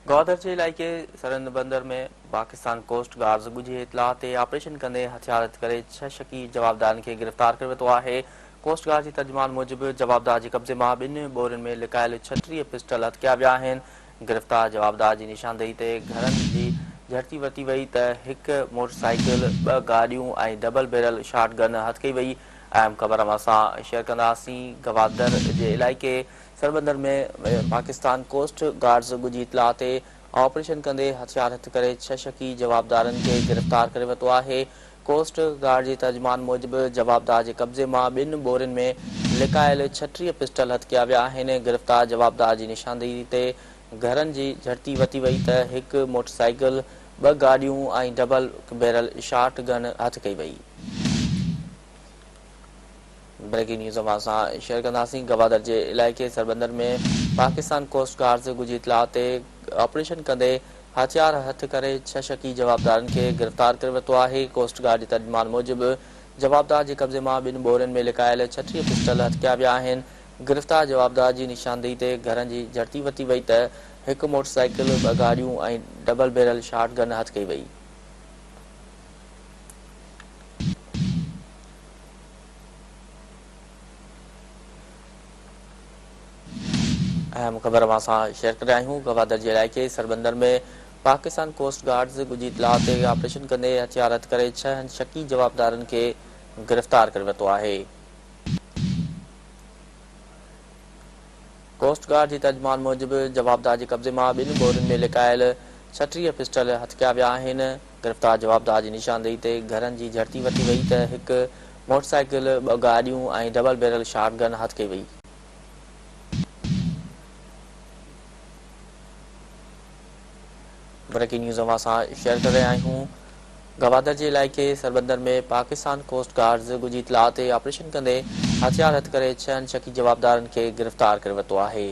گوادر جي علائقي سرند بندر ۾ Pakistan coast guards ڳجهي اطلاع تي آپريشن ڪندي هٿيار هٿ ڪري ڇهه شڪي جوابدارن کي گرفتار ڪري ورتو آهي. ڪوسٽ گارڊ جي ترجمان موجب جوابدار جي قبضي مان ٻن ٻورين ۾ لڪايل 36 پسٽل هٿ ڪيا ويا آهن. گرفتار جوابدار جي نشاندهي تي گهرن جي جهڙتي ورتي وئي ته هڪ موٽر سائيڪل، ٻه گاڏيون ۽ ڊبل بيرل شاٽ گن هٿ ڪئي وئي. اهم خبر اوهان سان شيئر ڪنداسين گوادر جي علائقي سربندر ۾ پاڪستان ڪوسٽ گارڊز ڳجهي اطلاع تي آپريشن ڪندي هٿيار هٿ ڪري ڇهه شڪي جوابدارن کي گرفتار ڪري ورتو آهي. ڪوسٽ گارڊ جي ترجمان موجب جوابدار جي قبضي مان ٻن ٻورين ۾ لڪايل 36 پسٽل هٿ ڪيا ويا آهن. گرفتار جوابدار جي نشاندهي تي گهرن جي جهڙتي ورتي وئي ته هڪ موٽرسائيڪل، ٻه گاڏيون ۽ ڊبل بيرل شاٽ گن هٿ ڪئي وئي. بريڪنگ نيوز اوهان سان شيئر ڪنداسين گوادر جي علائقي سربندر ۾ پاڪستان ڪوسٽ گارڊز ڳجهي اطلاع تي آپريشن ڪندي هٿيار هٿ ڪري ڇهه شڪي جوابدارن کي گرفتار ڪري ورتو آهي. ڪوسٽ گارڊ جي ترجمان موجب جوابدار جي قبضي مان ٻن ٻورين ۾ لڪايل 36 پسٽل هٿ ڪيا ويا آهن. گرفتار جوابدار جي نشاندهي تي گهرن جي جهڙتي ورتي وئي ته هڪ موٽرسائيڪل، ٻه گاڏيون ۽ ڊبل بيرل شاٽ گن هٿ ڪئي وئي. اهم خبر اوهان سان شيئر ڪري رهيا آهيون گوادر جي علائقي سربندر ۾ پاڪستان ڪوسٽ گارڊز ڳجهي اطلاع تي آپريشن ڪندي هٿيار هٿ ڪري ڇهه شڪي جوابدارن کي گرفتار ڪري ورتو آهي. ڪوسٽ گارڊ جي ترجمان موجب جوابدار جي قبضي مان ٻن ٻورين ۾ لڪايل 36 پسٽل هٿ ڪيا ويا آهن. گرفتار جوابدار جي نشاندهي تي گهرن جي جهڙتي ورتي وئي ته هڪ موٽرسائيڪل، ٻه گاڏيون ۽ ڊبل بيرل شاٽ گن هٿ ڪئي وئي. بريڪنگ نيوز اوهان سان شيئر ڪري رهيا آهيون گوادر جي علائقي سربندر ۾ پاڪستان ڪوسٽ گارڊز ڳجهي اطلاع تي آپريشن ڪندي هٿيار هٿ ڪري ڇهن شڪي جوابدارن کي گرفتار ڪري ورتو آهي.